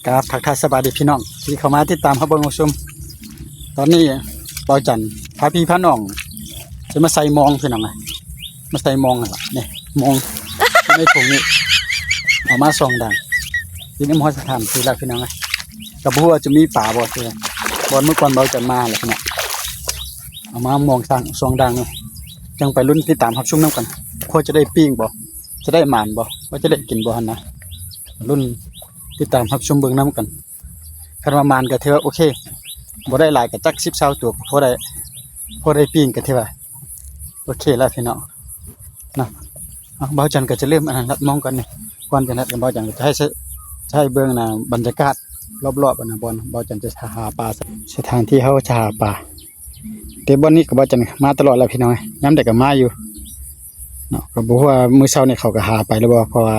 ກາບທັກທາຍສະບາຍດີພີ່ນ້ອງທີ່ເຂົ້າມາຕິດຕາມຮັບເບິ່ງຮັບຊົມ. ຕອນນີ້ບ່າວຈັນພາພີ່ພານ້ອງຈະມາໃສ່ມອງພີ່ນ້ອງເອີຍ, ມາໃສ່ມອງຫັ້ນລະ. ນີ້ມອງຢູ່ໃນຖົງນີ້ ເອົາມາສອງດັງ ຢູ່ໃນໝໍສະຖານທີ່ລະພີ່ນ້ອງເອີຍ. ກໍບໍ່ຮູ້ວ່າຈະມີປາບໍ່ ຄືບ່ອນມື້ກ່ອນບ່າວຈັນມາແຫຼະພີ່ນ້ອງ, ເອົາມາມອງສອງດັງນີ້ ຈັ່ງໄປລຸ້ນຕິດຕາມຮັບຊົມນຳກັນ ວ່າຈະໄດ້ປີ້ງບໍ່ ຈະໄດ້ໝານບໍ່ ວ່າຈະໄດ້ກິນບໍ່ຫັ້ນນະ. ລຸ້ນຕິດຕາມຮັບຊົມເບິ່ງນຳກັນ. ຄັນວ່າໝານກໍຖືວ່າໂອເຄ, ບໍ່ໄດ້ຫຼາຍກໍຈັກສິບຊາວຕົວ ພໍໄດ້ ພໍໄດ້ປີ້ງກໍຖືວ່າໂອເຄແລ້ວພີ່ນ້ອງເນາະ. ເອົາ ບ່າວຈັນກໍຈະເລີ່ມອັນນັ້ນ ລັດມອງກ່ອນນີ້. ກ່ອນຈະລັດກັນ ບ່າວຈັນກໍຈະໃຫ້ ຈະໃຫ້ເບິ່ງນະ ບັນຍາກາດລອບໆ ອັນນະ ບ່ອນບ່າວຈັນຈະຫາປາ ສະຖານທີ່ເຮົາຈະຫາປາ. ແຕ່ບ່ອນນີ້ກໍບ່າວຈັນມາຕະຫຼອດແລ້ວພີ່ນ້ອງ, ຍາມໃດກໍມາຢູ່ເນາະ. ກໍບໍ່ຮູ້ວ່າມື້ເຊົ້ານີ້ເຂົາກໍຫາໄປແລ້ວບໍ່ ເພາະວ່າ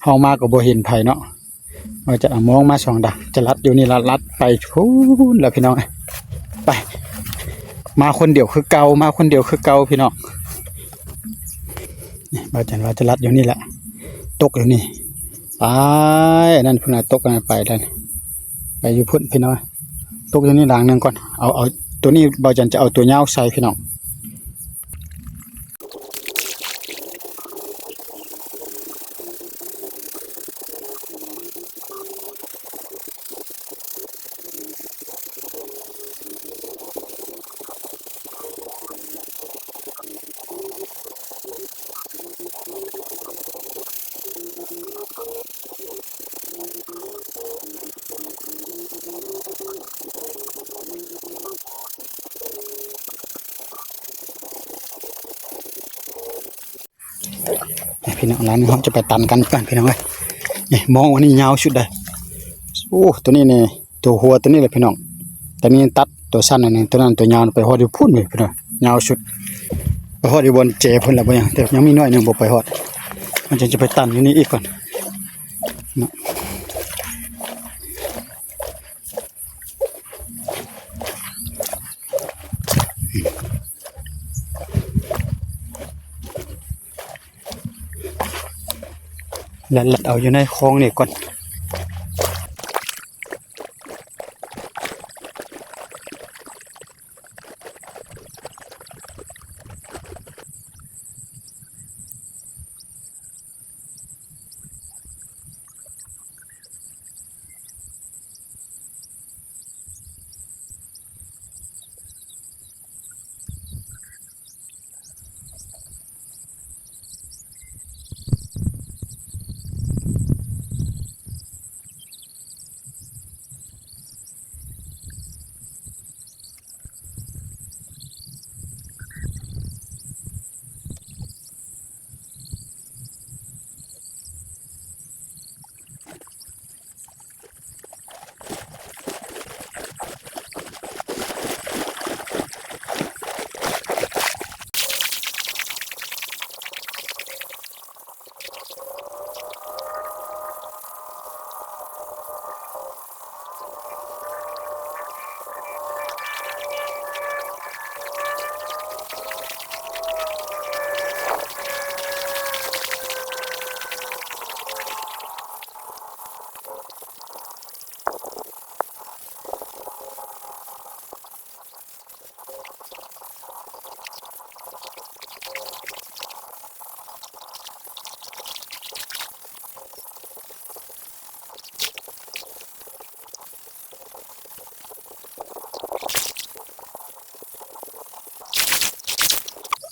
ເຮົາມາກໍບໍ່ເຫັນໃຜເນາະ. ວ່າຈະເອົາມອງມາສອງດັງ ຈະລັດຢູ່ນີ້ລະ ລັດໄປພຸ້ນລະພີ່ນ້ອງ. ໄປ ມາຄົນດຽວຄືເກົ່າ ມາຄົນດຽວຄືເກົ່າພີ່ນ້ອງ. ນີ້ ບ່າວຈັນວ່າຈະລັດຢູ່ນີ້ລະ ຕົກຢູ່ນີ້ ໄປ ອັນນັ້ນພຸ້ນນະ ຕົກອັນນັ້ນໄປແລ້ວ ໄປຢູ່ພຸ້ນພີ່ນ້ອງ. ຕົກຢູ່ນີ້ດັງໜຶ່ງກ່ອນ ເອົາ ເອົາຕົວນີ້ ບ່າວຈັນຈະເອົາຕົວຍາວໃສ່ພີ່ນ້ອງ. ພີ່ນ້ອງ ຫຼັງນີ້ເຮົາຈະໄປຕັນກັນກ່ອນພີ່ນ້ອງເອີຍ. ນີ້ມອງອັນນີ້ຍາວສຸດເດ້. ໂອ້ ຕົວນີ້ນີ້ ຕົວຫົວຕົວນີ້ແຫຼະພີ່ນ້ອງ. ຕົວນີ້ຕັດຕົວສັ້ນອັນນີ້ ຕົວນັ້ນຕົວຍາວໄປຮອດຢູ່ພຸ້ນເລີຍພີ່ນ້ອງ, ຍາວສຸດ ໄປຮອດຢູ່ບ່ອນແຈພຸ້ນລະບໍ່ຍັງ. ແຕ່ຍັງມີໜ້ອຍໜຶ່ງບໍ່ໄປຮອດ, ມັນຈະ ຈະໄປຕັນຢູ່ນີ້ອີກກ່ອນເນາະ. ລັດ ລັດເອົາຢູ່ໃນຄອງນີ້ກ່ອນ.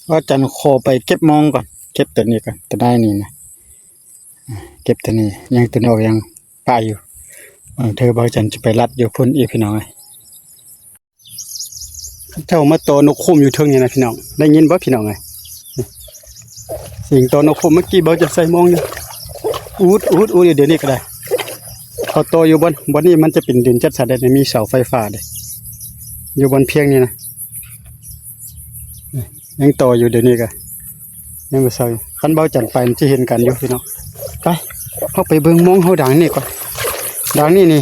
ວ່າຈັນຂໍໄປເກັບມອງກ່ອນ, ເກັບໂຕນີ້ກ່ອນ, ໂຕໃດນີ້ນະ, ເກັບໂຕນີ້, ຍັງໂຕນີ້ອອກຍັງປະຢູ່. ບາງເທື່ອບ່າວຈັນຈະໄປລັດຢູ່ພຸ້ນອີກ ພີ່ນ້ອງເອີຍ. ເຂົາເຈົ້າມາຕໍ່ນົກໂຄມຢູ່ເທິງນີ້ນະພີ່ນ້ອງ, ໄດ້ຍິນບໍ່ພີ່ນ້ອງເອີຍ? ສຽງຕໍ່ນົກໂຄມ ເມື່ອກີ້ເບົາຈະໃສ່ມອງຢູ່ ອູດ ອູດ ອູດ ດຽວນີ້ກໍໄດ້. ເຂົາຕໍ່ຢູ່ບ່ອນ ບ່ອນນີ້ມັນຈະເປັນດິນຈັດສັນເດ້, ມີເສົາໄຟຟ້າເດ້ ຢູ່ບ່ອນພຽງນີ້ນະ. ຍັງຕໍ່ຢູ່ ດຽວນີ້ກໍຍັງບໍ່ເຊົາ. ຄັນເບົາຈັນໄປມັນຈະເຫັນກັນຢູ່ພີ່ນ້ອງ. ໄປ ເຮົາໄປເບິ່ງມອງເຮົາດາງນີ້ກ່ອນ. ດາງນີ້ນີ້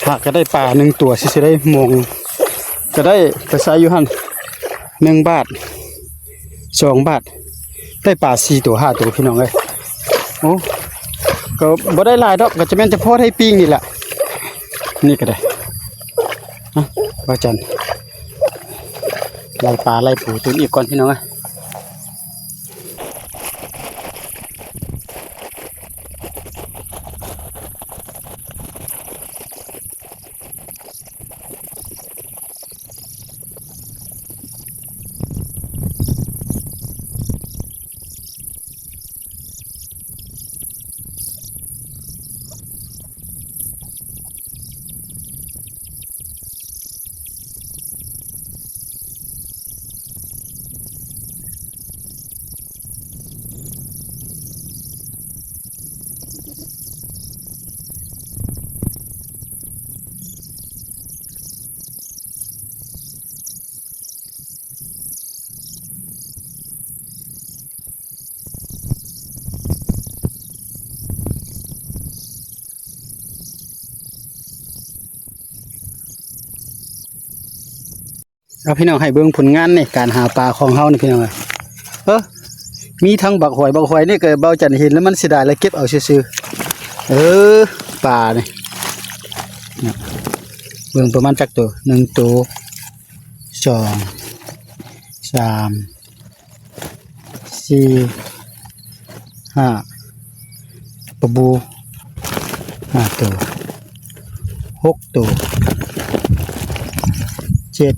ຫາກກະໄດ້ປາໜຶ່ງຕົວ ຊິ ຊິໄດ້ມອງ ກະໄດ້ໄປໃສ່ຢູ່ຫັ້ນ ໜຶ່ງບາດ ສອງບາດ ໄດ້ປາສີ່ຕົວຫ້າຕົວ ພີ່ນ້ອງເອີຍ. ໂອ້ ກໍບໍ່ໄດ້ຫຼາຍດອກ ກໍຈະແມ່ນຈະພໍໄດ້ປີ້ງນີ້ແຫຼະ. ນີ້ກໍໄດ້ ເອົ້າ ບ່າວຈັນ ໄລ່ປາໄລ່ປູຕື່ມອີກກ່ອນ ພີ່ນ້ອງເອີຍ. ເອົາ ພີ່ນ້ອງ ໃຫ້ເບິ່ງຜົນງານໃນການຫາປາຂອງເຮົານີ້ ພີ່ນ້ອງເອີຍ. ເອີ ມີທັງບັກຫອຍ ບັກຫອຍນີ້ກໍບ່າວຈັນເຫັນແລ້ວມັນເສຍດາຍ ແລ້ວເກັບເອົາຊື່ໆ. ເອີ ປານີ້ ເບິ່ງປະມານຈັກໂຕ ໜຶ່ງໂຕ ສອງ ສາມ ສີ່ ຫ້າ ປາບູ ຫ້າໂຕ ຫົກໂຕ ເຈັດ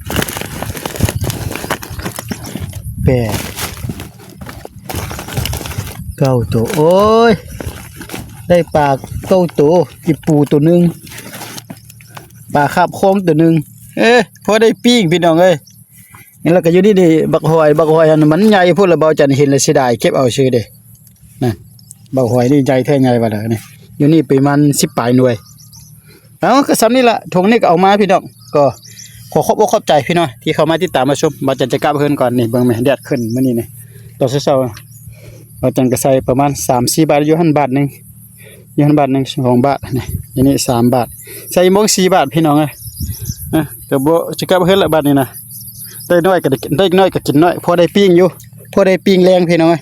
ແປດ ເກົ້າໂຕ. ໂອ້ຍ ໄດ້ປາເກົ້າໂຕ ອີ່ປູໂຕໜຶ່ງ ປາຄາບຄອງໂຕໜຶ່ງ. ເອີ ພໍໄດ້ປີ້ງ ພີ່ນ້ອງເອີຍ. ແລ້ວກໍຢູ່ນີ້ນີ້ ບັກຫອຍ ບັກຫອຍຫັ້ນມັນໃຫຍ່ໂພດລະ ບ່າວຈັນເຫັນແລ້ວເສຍດາຍ ເກັບເອົາຊື່ເດ້. ນັ້ນ ບັກຫອຍນີ້ໃຫຍ່ແທ້ໃຫຍ່ວ່າເດີນີ້ ຢູ່ນີ້ປະມານສິບປາຍໜ່ວຍ. ເອົາ ກໍສ່ຳນີ້ລະ ຖົງນີ້ກໍເອົາມາ ພີ່ນ້ອງ. ກໍຂໍຂອບອົກຂອບໃຈ ພີ່ນ້ອງ ທີ່ເຂົ້າມາຕິດຕາມມາຊົມ. ບ່າວຈັນຈະກັບເຮືອນກ່ອນນີ້ ເບິ່ງແມ້ ແດດຂຶ້ນມື້ນີ້ນີ້ ຕອນເຊົ້າໆ ບ່າວຈັນກໍໃສ່ປະມານສາມສີ່ບາດ ຢູ່ຫັ້ນບາດໜຶ່ງ ຢູ່ຫັ້ນບາດໜຶ່ງ ສອງບາດນີ້ ຢູ່ນີ້ສາມບາດ ໃສ່ໝ່ອງສີ່ບາດ ພີ່ນ້ອງເອີຍ. ນະ ກໍບໍ່ ຈະກັບເຮືອນລະບາດນີ້ນະ. ໄດ້ໜ້ອຍກໍໄດ້ ໄດ້ໜ້ອຍກໍກິນໜ້ອຍ ພໍໄດ້ປີ້ງຢູ່ ພໍໄດ້ປີ້ງແລງ ພີ່ນ້ອງເອີຍ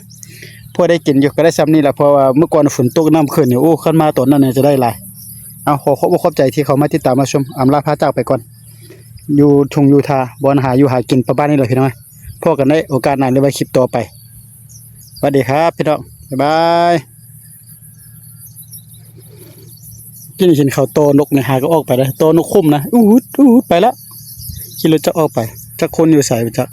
ພໍໄດ້ກິນຢູ່. ກໍໄດ້ສ່ຳນີ້ລະ ເພາະວ່າມື້ກ່ອນຝົນຕົກ ນ້ຳຂຶ້ນຢູ່. ໂອ້ ຄັນມາຕອນນັ້ນຈະໄດ້ຫຼາຍ. ເອົາ ຂໍຂອບອົກຂອບໃຈທີ່ເຂົ້າມາຕິດຕາມມາຊົມ. ອຳລາພາຈາກໄປກ່ອນ ຢູ່ທົ່ງຢູ່ທ່າ ບ່ອນຫາຢູ່ຫາກິນປະມານນີ້ແຫຼະ ພີ່ນ້ອງເອີຍ. ພໍ້ກັນໃນໂອກາດໜ້າ ຫຼືວ່າຄລິບຕໍ່ໄປ. ສະຫວັດດີຄັບ ພີ່ນ້ອງ ບາຍບາຍ. ກິນ ກິນເຂົ້າຕໍ່ນົກນີ້ ຫາກໍອອກໄປແລ້ວ ຕໍ່ນົກຂຸມນະ ອູດ ອູດ ໄປແລ້ວ. ຂີ່ລົດຈັກອອກໄປ ຈັກຄົນຢູ່ໃສບໍ່ຈັກ.